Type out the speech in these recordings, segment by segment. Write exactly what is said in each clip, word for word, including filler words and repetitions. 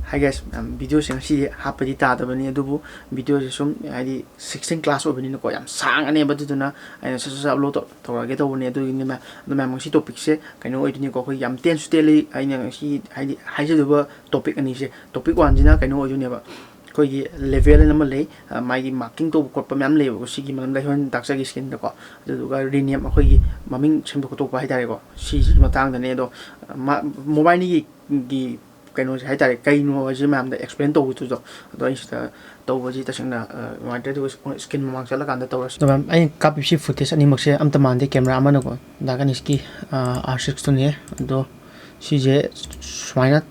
Hi guys, videoꯁꯦ ꯉꯁꯤꯗꯤ ꯍꯥꯞꯄꯗꯤ ꯇꯥꯗꯕꯅꯤ, ꯑꯗꯨꯕꯨ videoꯁꯦ ꯁꯨꯝ ꯍꯥꯏꯗꯤ sixteen class ꯑꯣꯏꯕꯅꯤꯅꯀꯣ, ꯌꯥꯝ ꯁꯥꯡꯉꯅꯦꯕ, ꯑꯗꯨꯗꯨꯅ ꯑꯩꯅ ꯁꯠ ꯁꯠ ꯁꯠ upload ꯇꯧ- ꯇꯧꯔꯛꯑꯒꯦ ꯇꯧꯕꯅꯦ꯫ ꯑꯗꯨꯒꯤꯅꯤ ꯃꯌꯥꯝ, ꯑꯗꯣ ꯃꯌꯥꯝ, ꯉꯁꯤ topicꯁꯦ ꯀꯩꯅꯣ ꯑꯣꯏꯗꯣꯏꯅꯤꯀꯣ, ꯑꯩꯈꯣꯏ ꯌꯥꯝ ꯇꯦꯟꯁꯨ ꯇꯦꯜꯂꯤ꯫ ꯑꯩꯅ ꯉꯁꯤ ꯍꯥꯏꯗꯤ ꯍꯥꯏꯖꯗꯧꯕ topic ꯑꯅꯤꯁꯦ, topic oneꯁꯤꯅ ꯀꯩꯅꯣ ꯑꯣꯏꯗꯣꯏꯅꯦꯕ, ꯑꯩꯈꯣꯏꯒꯤ level ꯑꯃ ꯂꯩ, ꯑ, ꯃꯥꯒꯤ marking ꯇꯧꯕ ꯈꯣꯠꯄ ꯃꯌꯥꯝ ꯂꯩꯌꯦꯕꯀꯣ, ꯁꯤꯒꯤ ꯃꯔꯝꯗ ꯑꯩ ꯍꯣꯔꯦꯟ ꯇꯥꯛꯆꯒꯦ screenꯗꯀꯣ꯫ ꯑꯗꯨꯗꯨꯒ rename, ꯑꯩꯈꯣꯏꯒꯤ ꯃꯃꯤꯡ ꯁꯦꯝꯗꯣꯛ ꯈꯣꯠꯇꯣꯛꯄ ꯍꯥꯏꯇꯥꯔꯦꯀꯣ, ꯁꯤꯁꯤꯒꯤ ꯃꯇꯥꯡꯗꯅꯦ꯫ ꯑꯗꯣ ꯃ-, ꯃꯣꯕꯥꯏꯜꯅꯤꯒꯤ ꯒꯤ ꯀꯩꯅꯣꯁꯦ ꯍꯥꯏꯇꯥꯔꯦ, ꯀꯩꯅꯣ ꯍꯥꯏꯁꯦ ꯃꯌꯥꯝꯗ explain ꯇꯧꯕꯗꯨꯗꯣ, ꯑꯗꯣ ꯑꯩ ꯁꯤꯗ ꯇꯧꯕꯁꯤ ꯇꯁꯦꯡꯅ, ꯑ, ꯅꯨꯡꯉꯥꯏꯇ꯭ꯔꯦ꯫ ꯑꯗꯨꯒ screen ꯃꯃꯥꯡ ꯆꯠꯂꯀꯥꯟꯗ ꯇꯧꯔꯁꯤ꯫ ꯑꯗꯣ ꯃꯌꯥꯝ, ꯑꯩꯅ ꯀꯥꯞꯄꯤꯕꯁꯤ footage ꯑꯅꯤꯃꯛꯁꯦ ꯑꯝꯇ ꯃꯥꯟꯗꯦ꯫ Camera ꯑꯃꯅꯀꯣ, ꯗꯥ ꯒꯅꯦꯁꯀꯤ, ꯑ, R sixꯇꯨꯅꯦ꯫ ꯑꯗꯣ ꯁꯤꯁꯦ ꯁꯨꯃꯥꯏꯅ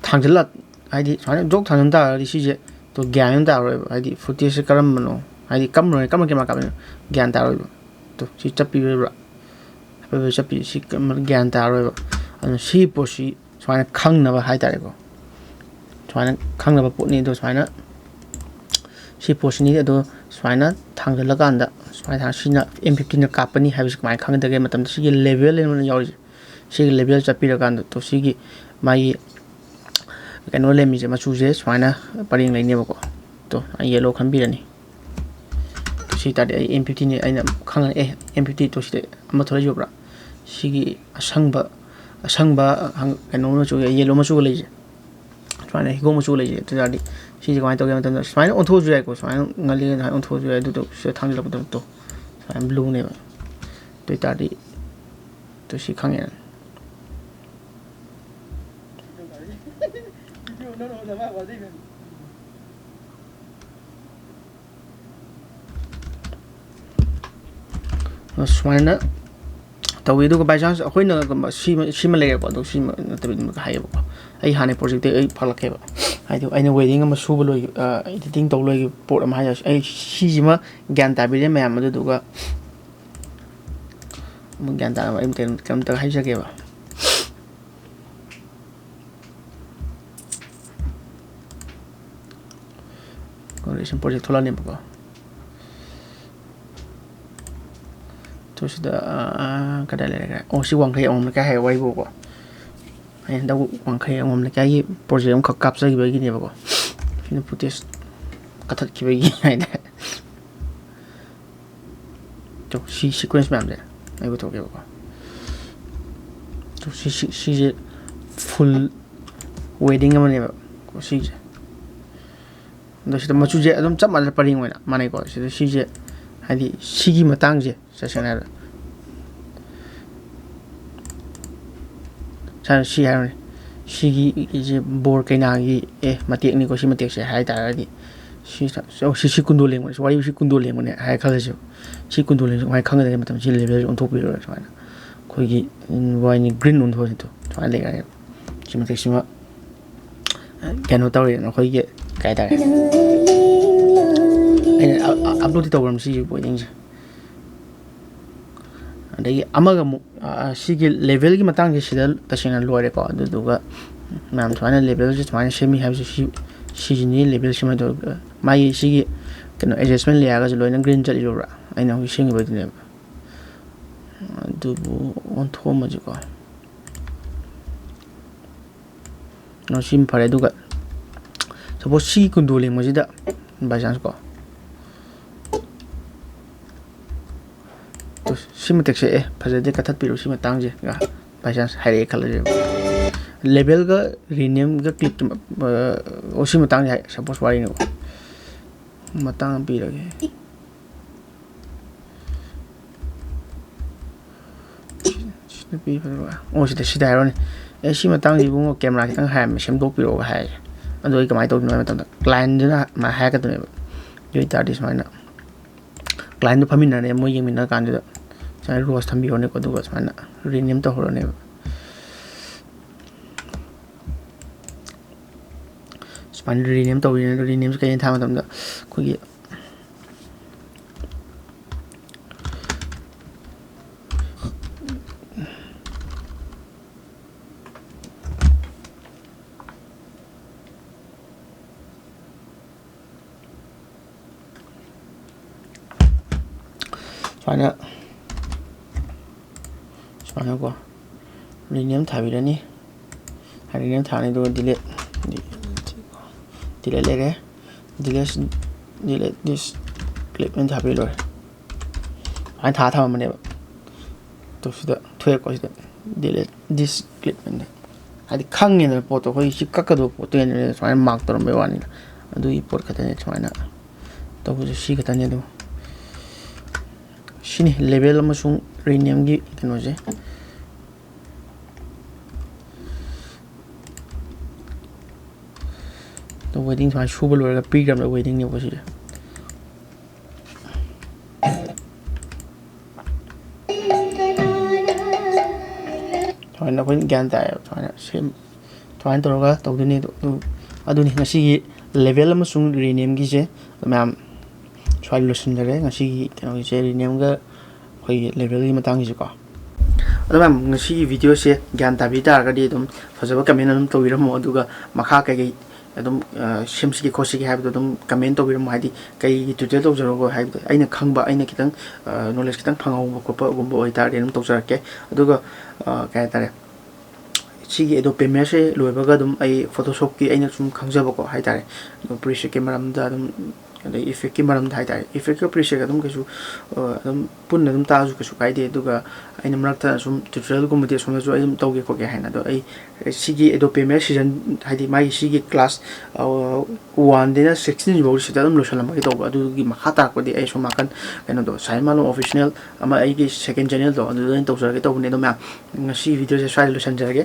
ꯊꯥꯡꯖꯜꯂ, ꯍꯥꯏꯗꯤ ꯁꯨꯃꯥꯏꯅ ꯖꯣꯛ ꯊꯥꯡꯖꯟ ꯇꯥꯔꯒꯗꯤ ꯁꯤꯁꯦ ꯇꯣ ꯒ꯭ꯌꯥꯟ ꯑꯃ ꯇꯥꯔꯣꯏꯕ꯫ ꯍꯥꯏꯗꯤ footageꯁꯦ ꯀꯔꯝꯕꯅꯣ, ꯍꯥꯏꯗꯤ ꯀꯔꯝꯕꯅꯣ, ꯀꯔꯝꯕ camera ꯀꯥꯞꯄꯤꯅꯣ ꯒ꯭ꯌꯥꯟ ꯇꯥꯔꯣꯏꯕ꯫ ꯇꯣ ꯁꯤ ꯆꯠꯄꯤꯕ꯭ꯔꯥ? ꯍꯥꯏꯐꯦꯠ ꯆꯠꯄꯤ, ꯁꯤ ꯀꯔꯝꯕ ꯒ꯭ꯌꯥꯟ ꯇꯥꯔꯣꯏꯕ꯫ ꯑꯗꯨꯅ ꯁꯤ ꯄꯣꯠꯁꯤ ꯁꯨꯃꯥꯏꯅ ꯈꯪꯅꯕ ꯍꯥꯏꯇꯥꯔꯦꯀꯣ, ꯁꯨꯃꯥꯏꯅ ꯈꯪꯅꯕ ꯄꯣꯠꯅꯤ꯫ ꯑꯗꯣ ꯁꯨꯃꯥꯏꯅ ꯁꯤ ꯄꯣꯠꯁꯤꯅꯤ꯫ ꯑꯗꯣ ꯁꯨꯃꯥꯏꯅ ꯊꯥꯡꯖꯜꯂꯀꯥꯟꯗ ꯁꯨꯃꯥꯏꯅ ꯊꯥꯡ-, ꯁꯤꯅ M fiftyꯅ ꯀꯥꯞꯄꯅꯤ ꯍꯥꯏꯕꯁꯤ ꯀꯃꯥꯏꯅ ꯈꯪꯒꯗꯒꯦ ꯃꯇꯝꯗ, ꯁꯤꯒꯤ level ꯑꯅ ꯌꯥꯎꯔꯤꯁꯦ, ꯁꯤꯒꯤ level ꯆꯠꯄꯤꯔꯀꯥꯟꯗ, ꯇꯣ ꯁꯤꯒꯤ ꯃꯥꯒꯤ ꯀꯩꯅꯣ ꯂꯩꯔꯝꯃꯤꯁꯦ, ꯃꯆꯨꯁꯦ ꯁꯨꯃꯥꯏꯅ ꯄꯔꯦꯡ ꯂꯩꯅꯦꯕꯀꯣ꯫ ꯇꯣ ꯑꯩ yellow ꯈꯟꯕꯤꯔꯅꯤ꯫ ꯁꯤ ꯇꯥꯔꯗꯤ ꯑꯩ M fiftyꯅꯤ ꯑꯩꯅ ꯈꯪꯉꯅꯤ꯫ ꯑꯦ, M fifty ꯇꯣ ꯁꯤꯗ ꯑꯃ ꯊꯣꯛꯂꯛꯏꯁꯦ ꯎꯕ꯭ꯔꯥ? ꯁꯤꯒꯤ ꯑꯁꯪꯕ, ꯑꯁꯪꯕ ꯍꯪ-, ꯀꯩꯅꯣ ꯃꯆꯨ, yellow ꯃꯆꯨꯒ ꯂꯩꯁꯦ, ꯁꯨꯃꯥꯏꯅ ꯍꯤꯒꯣꯛ ꯃꯆꯨ ꯂꯩꯁꯦ꯫ ꯑꯗꯨ ꯇꯥꯔꯗꯤ ꯁꯤꯁꯦ ꯀꯃꯥꯏꯅ ꯇꯧꯒꯦ ꯍꯥꯏꯕ ꯃꯇꯝꯗ, ꯁꯨꯃꯥꯏꯅ ꯑꯣꯟꯊꯣꯛꯑꯁꯨ ꯌꯥꯏꯀꯣ, ꯁꯨꯃꯥꯏꯅ ꯉꯜꯂꯤꯉꯩꯗ ꯁꯨꯃꯥꯏꯅ ꯑꯣꯟꯊꯣꯛꯑꯁꯨ ꯌꯥꯏ꯫ ꯑꯗꯨꯗꯣ ꯁꯤꯗ ꯊꯥꯡꯖꯤꯜꯂꯛꯄꯗ ꯇꯣ ꯁꯨꯃꯥꯏꯅ blueꯅꯦꯕ꯫ ꯑꯗꯨ ꯑꯣꯏꯇꯥꯔꯗꯤ ꯇꯣ ꯁꯤ ꯈꯪꯉꯦꯅ꯫ ꯁꯨꯃꯥꯏꯅ ꯇꯧꯋꯤ꯫ ꯑꯗꯨꯒ by chance ꯑꯩꯈꯣꯏꯅ ꯁꯤꯃ, ꯁꯤꯃ ꯂꯩꯔꯦꯀꯣ, ꯑꯗꯣ ꯁꯤꯃ ꯅꯠꯇꯕꯤꯗ ꯑꯃꯨꯛꯀ ꯍꯥꯏꯌꯦꯕꯀꯣ꯫ ꯑꯩ ꯍꯥꯟꯅ projectꯇ ꯑꯩ ꯐꯥꯛꯂꯛꯀꯦꯕ꯫ ꯍꯥꯏꯗꯤ ꯑꯩꯅ wedding ꯑꯃ ꯁꯨꯕ ꯂꯣꯏ-, ꯑ, editing ꯇꯧꯕ ꯂꯣꯏꯈꯤꯕ ꯄꯣꯠ ꯑꯃ ꯍꯥꯏꯇꯥꯔꯦ꯫ ꯑꯩ ꯁꯤꯁꯤꯃ ꯒ꯭ꯌꯥꯟ ꯇꯥꯕꯤꯔꯦ ꯃꯌꯥꯝ, ꯑꯗꯨꯗꯨꯒ ꯑꯃꯨꯛ ꯒ꯭ꯌꯥꯟ ꯇꯥꯅꯕ ꯑꯩ ꯀꯩꯅꯣ-, ꯀꯩꯅꯣꯝꯇꯒ ꯍꯥꯏꯖꯒꯦꯕ꯫ Congratulation project ꯊꯣꯛꯂꯛꯑꯅꯦꯕꯀꯣ꯫ ꯇꯣ ꯁꯤꯗ, ꯑꯥ, ꯀꯗꯥꯏ ꯂꯩꯔꯦ? ꯑꯣ, ꯁꯤ ꯋꯥꯡꯈꯩ ꯑꯋꯥꯡꯕ ꯂꯩꯀꯥꯏ ꯍꯥꯏ ꯋꯥꯏꯕꯣꯀꯣ꯫ ꯑꯩ ꯍꯟꯗꯛ ꯋꯥꯡꯈꯩ ꯑꯉꯣꯝ ꯂꯩꯀꯥꯏꯒꯤ ꯄ꯭ꯔꯣꯖꯦꯛ ꯑꯃꯈꯛ ꯀꯥꯞꯆꯈꯤꯕꯒꯤꯅꯦꯕꯀꯣ꯫ ꯁꯤꯅ ꯐꯨꯇꯦꯖ ꯀꯛꯊꯠꯈꯤꯕꯒꯤ ꯍꯥꯏꯇꯥꯔꯦ꯫ ꯇꯣ, ꯁꯤ ꯁꯤꯀ꯭ꯋꯦꯟꯁ ꯃꯌꯥꯝꯁꯦ ꯑꯩ ꯄꯨꯊꯣꯛꯀꯦꯕꯀꯣ꯫ ꯇꯣ, ꯁꯤ, ꯁꯤ, ꯁꯤꯁꯦ ꯐꯨꯜ ꯋꯦꯗꯤꯡ ꯑꯃꯅꯦꯕ ꯀꯣ, ꯁꯤꯁꯦ꯫ ꯑꯗꯣ ꯁꯤꯗ ꯃꯆꯨꯁꯦ ꯑꯗꯨꯝ ꯆꯞ ꯃꯥꯟꯅꯩ, ꯄꯔꯦꯡ ꯑꯣꯏꯅ ꯃꯥꯟꯅꯩꯀꯣ꯫ ꯁꯤꯗ ꯁꯤꯁꯦ, ꯍꯥꯏꯗꯤ ꯁꯤꯒꯤ ꯃꯇꯥꯡꯁꯦ, ꯁꯦ, ꯁꯦꯡꯅ ꯍꯥꯏꯔꯕꯗ, ꯁꯥꯔ, ꯁꯤ ꯍꯥꯏꯔꯣꯅꯦ, ꯁꯤꯒꯤ, ꯁꯤ ꯕꯣꯔ ꯀꯩꯅꯥꯒꯤ, ꯑꯦ, ꯃꯇꯦꯛꯅꯤꯀꯣ, ꯁꯤ ꯃꯇꯦꯛꯁꯦ ꯍꯥꯏ ꯇꯥꯔꯒꯗꯤ, ꯁꯤ, ꯑꯣ, ꯁꯤ, ꯁꯤ ꯀꯨꯟꯗꯣ ꯂꯦꯡꯕꯅꯦ, ꯋꯥꯔꯤ ꯁꯤ ꯀꯨꯟꯗꯣ ꯂꯦꯡꯕꯅꯦ ꯍꯥꯏ ꯈꯜꯂꯁꯦꯕ꯫ ꯁꯤ ꯀꯨꯟꯗꯣ ꯂꯦꯡꯕꯁꯦ ꯀꯃꯥꯏꯅ ꯈꯪꯒꯗꯒꯦ ꯃꯇꯝꯁꯤ ꯂꯦꯚꯦꯜꯁꯦ ꯑꯣꯟꯊꯣꯛꯄꯤꯔꯣꯏ꯫ ꯁꯨꯃꯥꯏꯅ ꯑꯩꯈꯣꯏꯒꯤ, ꯎꯝ, ꯋꯥꯏꯅꯤ ꯒ꯭ꯔꯤꯟ ꯑꯣꯟꯊꯣꯛꯑꯁꯤꯗꯣ ꯁꯨꯃꯥꯏꯅ ꯂꯩꯈ꯭ꯔꯅꯦꯕ꯫ ꯁꯤ ꯃꯇꯦꯛꯁꯤꯃ ꯀꯩꯅꯣ ꯇꯧꯔꯦꯗꯅ, ꯑꯩꯈꯣꯏꯒꯤ ꯀꯩ ꯍꯥꯏꯇꯥꯔꯦ, ꯑꯩꯅ ꯑꯞꯂꯣꯗꯇꯤ ꯇꯧꯈ꯭ꯔꯕꯅꯤ ꯁꯤꯒꯤ ꯄꯣꯏꯟꯁꯤꯡꯁꯦ꯫ ꯑꯗꯒꯤ ꯑꯃꯒ ꯑꯃꯨꯛ, ꯑ, ꯁꯤꯒꯤ ꯂꯦꯚꯦꯜꯒꯤ ꯃꯇꯥꯡꯁꯦ ꯁꯤꯗ ꯇꯁꯦꯡꯅ ꯂꯣꯏꯔꯦꯀꯣ꯫ ꯑꯗꯨꯗꯨꯒ ꯃꯌꯥꯝ ꯁꯨꯃꯥꯏꯅ ꯂꯦꯚꯦꯜꯁꯦ ꯁꯨꯃꯥꯏꯅ ꯁꯦꯝꯃꯤ ꯍꯥꯏꯕꯁꯦ, ꯁꯤ, ꯁꯤꯁꯤꯅꯤ ꯂꯦꯚꯦꯜ ꯁꯦꯝꯃꯗꯣꯏꯕ꯫ ꯃꯥꯒꯤ ꯁꯤꯒꯤ ꯀꯩꯅꯣ ꯑꯦꯗꯖꯁꯃꯦꯟ ꯂꯦꯌꯔꯒꯁꯦ ꯂꯣꯏꯅ ꯒ꯭ꯔꯤꯟ ꯆꯠꯂꯤꯕ꯭ꯔꯥ, ꯑꯩꯅ ꯍꯧꯖꯤꯛ ꯁꯦꯝꯈꯤꯕꯗꯨꯅꯦꯕ꯫ ꯑꯗꯨꯕꯨ ꯑꯣꯟꯊꯣꯛꯑꯝꯃꯁꯤꯀꯣ꯫ ꯑꯣ, ꯁꯤꯃ ꯐꯔꯦ꯫ ꯑꯗꯨꯒ ꯁꯄꯣꯁ ꯁꯤꯒꯤ ꯀꯨꯟꯗꯣ ꯂꯦꯡꯕꯁꯤꯗ, by chance ꯀꯣ, ꯇꯨ, ꯁꯤ ꯃꯇꯦꯛꯁꯦ, ꯑꯦ, ꯐꯖꯗꯦ, ꯀꯛꯊꯠꯄꯤꯔꯣ ꯁꯤ ꯃꯇꯥꯡꯁꯦ, ꯒ by chance ꯍꯥꯏꯔꯛꯑꯦ ꯈꯜꯂꯁꯦꯕ꯫ ꯂꯦꯚꯦꯜꯒ ꯔꯤꯅꯦꯝꯒ ꯀ꯭ꯂꯤꯛꯀꯤ, ꯑ, ꯑꯣ, ꯁꯤ ꯃꯇꯥꯡꯁꯦ ꯍꯥꯏ, ꯁꯄꯣꯁ ꯋꯥꯔꯤꯅꯤꯀꯣ, ꯃꯇꯥꯡ ꯑꯃ ꯄꯤꯔꯒꯦ꯫ ꯁꯤ ꯅꯨꯄꯤ ꯐꯖꯕ꯫ ꯑꯣ, ꯁꯤꯗ, ꯁꯤꯗ ꯍꯥꯏꯔꯣꯅꯦ꯫ "ꯑꯦ, ꯁꯤ ꯃꯇꯥꯡꯁꯤ ꯏꯕꯨꯡꯉꯣ, ꯀꯦꯃꯦꯔꯥ ꯈꯤꯇꯪ ꯍꯥꯏꯔꯝꯃꯦ, ꯁꯦꯝꯗꯣꯛꯄꯤꯔꯛꯑꯣ" ꯍꯥꯏ꯫ ꯑꯗꯨ ꯑꯩ ꯀꯃꯥꯏꯅ ꯇꯧꯗꯣꯏꯅꯣ ꯍꯥꯏꯕ ꯃꯇꯝꯗ, ꯀ꯭ꯂꯥꯏꯟꯗꯨꯅ ꯃꯥ ꯍꯥꯏꯔꯛꯀꯗꯣꯏꯅꯦꯕ꯫ ꯑꯗꯨ ꯑꯣꯏ ꯇꯥꯔꯗꯤ ꯁꯨꯃꯥꯏꯅ ꯀ꯭ꯂꯥꯏꯟꯗꯣ ꯐꯝꯃꯤꯟꯅꯔꯦ, ꯃꯣꯏ ꯌꯦꯡꯃꯤꯟꯅꯔ ꯀꯥꯟꯗꯨꯗ ꯁꯨꯃꯥꯏꯅ ꯔꯣꯁ ꯊꯝꯕꯤꯔꯣꯅꯦꯀꯣ, ꯑꯗꯨꯒ ꯁꯨꯃꯥꯏꯅ ꯔꯤꯅꯦꯝ ꯇꯧꯍꯧꯔꯅꯦꯕ꯫ ꯁꯨꯃꯥꯏꯅ ꯔꯤꯅꯦꯝ ꯇꯧꯕꯤꯔꯅꯤ꯫ ꯔꯤꯅꯦꯝꯁꯦ ꯀꯩꯅ ꯊꯥꯕ ꯃꯇꯝꯗ ꯑꯩꯈꯣꯏꯒꯤ ꯁꯨꯃꯥꯏꯅ, ꯁꯨꯃꯥꯏꯅꯀꯣ, ꯔꯤꯅꯦꯝ ꯊꯥꯕꯤꯔꯅꯤ꯫ ꯍꯥꯏꯗꯤ ꯅꯪ ꯊꯥꯅꯤ, ꯑꯗꯨꯒ ꯗꯤꯂꯦꯠ, ꯗꯤꯂꯦꯠ ꯂꯩꯔꯦ꯫ ꯗꯤꯂꯦꯠ, ꯗꯤꯂꯦꯠ ꯗꯤꯁ ꯀ꯭ꯂꯤꯞ ꯑꯅ ꯊꯥꯕꯤ ꯂꯣꯏꯔꯦ꯫ ꯑꯗꯨꯃꯥꯏꯅ ꯊꯥ ꯊꯝꯃꯝꯕꯅꯦꯕ꯫ ꯑꯗꯨ ꯁꯤꯗ ꯊꯣꯛꯑꯦꯀꯣ, ꯁꯤꯗ ꯗꯤꯂꯦꯠ ꯗꯤꯁ ꯀ꯭ꯂꯤꯞ ꯑꯅ꯫ ꯍꯥꯏꯗꯤ ꯈꯪꯉꯦꯗꯅ ꯄꯣꯠꯇꯣ, ꯑꯩꯈꯣꯏ ꯁꯤ ꯀꯛꯀꯗꯕ ꯄꯣꯠꯇꯨ ꯍꯦꯟꯅ ꯁꯨꯃꯥꯏꯅ ꯃꯥꯔꯛ ꯇꯧꯔꯝꯕꯩ ꯋꯥꯅꯤꯗ꯫ ꯑꯗꯨꯒꯤ ꯄꯣꯠ ꯈꯛꯇꯅꯦ ꯁꯨꯃꯥꯏꯅ ꯇꯧꯕꯁꯦ, ꯁꯤ ꯈꯛꯇꯅꯦ꯫ ꯑꯗꯨ ꯁꯤꯅꯤ ꯂꯦꯕꯦꯜ ꯑꯃꯁꯨꯡ ꯔꯤꯅꯦꯝꯒꯤ ꯀꯩꯅꯣꯁꯦ꯫ ꯑꯗꯣ ꯋꯦꯗꯤꯡ ꯁꯨꯃꯥꯏꯅ ꯁꯨꯕ ꯂꯣꯏꯔꯒ ꯄꯤꯈ꯭ꯔꯕꯅꯦ, ꯋꯦꯗꯤꯡꯅꯦꯕ ꯁꯤꯁꯦ꯫ ꯁꯨꯃꯥꯏꯅ ꯑꯩꯈꯣꯏꯅ ꯒ꯭ꯌꯥꯟ ꯇꯥꯏꯌꯦꯕ, ꯁꯨꯃꯥꯏꯅ ꯁꯦꯝ, ꯁꯨꯃꯥꯏꯅ ꯇꯧꯔꯒ ꯇꯧꯗꯣꯏꯅꯤ꯫ ꯑꯗꯨ, ꯑꯗꯨ, ꯑꯗꯨꯅꯤ ꯉꯁꯤꯒꯤ ꯂꯦꯕꯦꯜ ꯑꯃꯁꯨꯡ ꯔꯤꯅꯦꯝꯒꯤꯁꯦ꯫ ꯑꯗꯣ ꯃꯌꯥꯝ ꯁ꯭ꯋꯥꯏꯗ ꯂꯣꯏꯁꯤꯟꯖꯔꯦ ꯉꯁꯤꯒꯤ ꯀꯩꯅꯣꯒꯤꯁꯦ, ꯔꯤꯅꯦꯝꯒ ꯑꯩꯈꯣꯏꯒꯤ ꯂꯦꯕꯦꯜꯒꯤ ꯃꯇꯥꯡꯒꯤꯁꯦꯀꯣ꯫ ꯑꯗꯣ ꯃꯌꯥꯝ, ꯉꯁꯤꯒꯤ ꯚꯤꯗꯤꯑꯣꯁꯦ ꯒ꯭ꯌꯥꯟ ꯇꯥꯕꯤ ꯇꯥꯔꯒꯗꯤ ꯑꯗꯨꯝ ꯐꯖꯕ ꯀꯃꯦꯟ ꯑꯗꯨꯝ ꯇꯧꯕꯤꯔꯝꯃꯣ, ꯑꯗꯨꯒ ꯃꯈꯥ ꯀꯩꯀꯩ ꯑꯗꯨꯝ, ꯑ, ꯁꯦꯝꯁꯤꯒꯦ ꯈꯣꯠꯁꯤꯒꯦ ꯍꯥꯏꯕꯗꯣ ꯑꯗꯨꯝ ꯀꯃꯦꯟ ꯇꯧꯕꯤꯔꯝꯃꯣ꯫ ꯍꯥꯏꯗꯤ ꯀꯩꯒꯤ ꯇ꯭ꯌꯨꯇꯣꯔꯤꯌꯦꯜ ꯇꯧꯖꯔꯛꯑꯣ ꯍꯥꯏꯕꯗꯣ ꯑꯩꯅ ꯈꯪꯕ, ꯑꯩꯅ ꯈꯤꯇꯪ, ꯑ, ꯅꯣꯂꯦꯖ ꯈꯤꯇꯪ ꯐꯪꯍꯧꯕ ꯈꯣꯠꯄꯒꯨꯝꯕ ꯑꯣꯏꯇꯥꯔꯗꯤ ꯑꯗꯨꯝ ꯇꯧꯖꯔꯛꯀꯦ꯫ ꯑꯗꯨꯒ, ꯑ, ꯀꯩ ꯍꯥꯏꯇꯥꯔꯦ, ꯁꯤꯒꯤ ꯑꯦꯗꯣꯕ ꯄ꯭ꯔꯤꯃꯤꯌꯔꯁꯦ ꯂꯣꯏꯕꯒ ꯑꯗꯨꯝ ꯑꯩ ꯐꯣꯇꯣꯁꯣꯞꯀꯤ ꯑꯩꯅ ꯁꯨꯝ ꯈꯪꯖꯕꯀꯣ ꯍꯥꯏꯇꯥꯔꯦ, ꯑꯗꯣ ꯄ꯭ꯔꯤꯁꯦꯠꯀꯤ ꯃꯔꯝꯗ ꯑꯗꯨꯝ, ꯑꯗꯩ ꯏꯐꯦꯛꯀꯤ ꯃꯔꯝꯗ ꯍꯥꯏꯇꯥꯔꯦ, ꯏꯐꯦꯛꯀ ꯄ꯭ꯔꯤꯁꯦꯠꯀ ꯑꯗꯨꯝ ꯀꯩꯁꯨ, ꯑ, ꯑꯗꯨꯝ ꯄꯨꯟꯅ ꯑꯗꯨꯝ ꯇꯥꯛꯑꯁꯨ ꯀꯩꯁꯨ ꯀꯥꯏꯗꯦ꯫ ꯑꯗꯨꯒ ꯑꯩꯅ ꯃꯔꯛꯇ ꯁꯨꯝ ꯇ꯭ꯌꯨꯇꯣꯔꯤꯌꯦꯜꯒꯨꯝꯕꯗꯤ ꯑꯁꯣꯝꯗꯁꯨ ꯑꯩ ꯑꯗꯨꯝ ꯇꯧꯒꯦ ꯈꯣꯠꯀꯦ ꯍꯥꯏꯅ꯫ ꯑꯗꯣ ꯑꯩ ꯁꯤꯒꯤ ꯑꯦꯗꯣꯕ ꯄ꯭ꯔꯤꯃꯤꯌꯔ ꯁꯤꯖꯟ, ꯍꯥꯏꯗꯤ ꯃꯥꯒꯤ ꯁꯤꯒꯤ ꯀ꯭ꯂꯥꯁ, ꯑ, ꯋꯥꯟꯗꯩꯅ ꯁꯤꯛꯁꯇꯤꯟ ꯐꯥꯎ ꯁꯤꯗ ꯑꯗꯨꯝ ꯂꯣꯏꯁꯤꯜꯂꯝꯃꯒꯦ ꯇꯧꯕ꯫ ꯑꯗꯨꯒꯤ ꯃꯈꯥ ꯇꯥꯔꯛꯄꯗꯤ ꯑꯩ ꯁꯣꯝ ꯅꯥꯀꯟ ꯀꯩꯅꯣꯗꯣ, ꯁꯥꯏ ꯃꯥꯂꯣꯝ ꯑꯣꯐꯤꯁꯤꯌꯦꯜ ꯑꯃ ꯑꯩꯒꯤ ꯁꯦꯀꯦꯟ ꯆꯦꯅꯦꯜꯗꯣ, ꯑꯗꯨꯗ ꯑꯣꯏꯅ ꯇꯧꯖꯔꯒꯦ ꯇꯧꯕꯅꯦ꯫ ꯑꯗꯣ ꯃꯌꯥꯝ, ꯉꯁꯤ ꯚꯤꯗꯤꯑꯣꯁꯦ ꯁ꯭ꯋꯥꯏꯗ ꯂꯣꯏꯁꯤꯟꯖꯔꯒꯦ꯫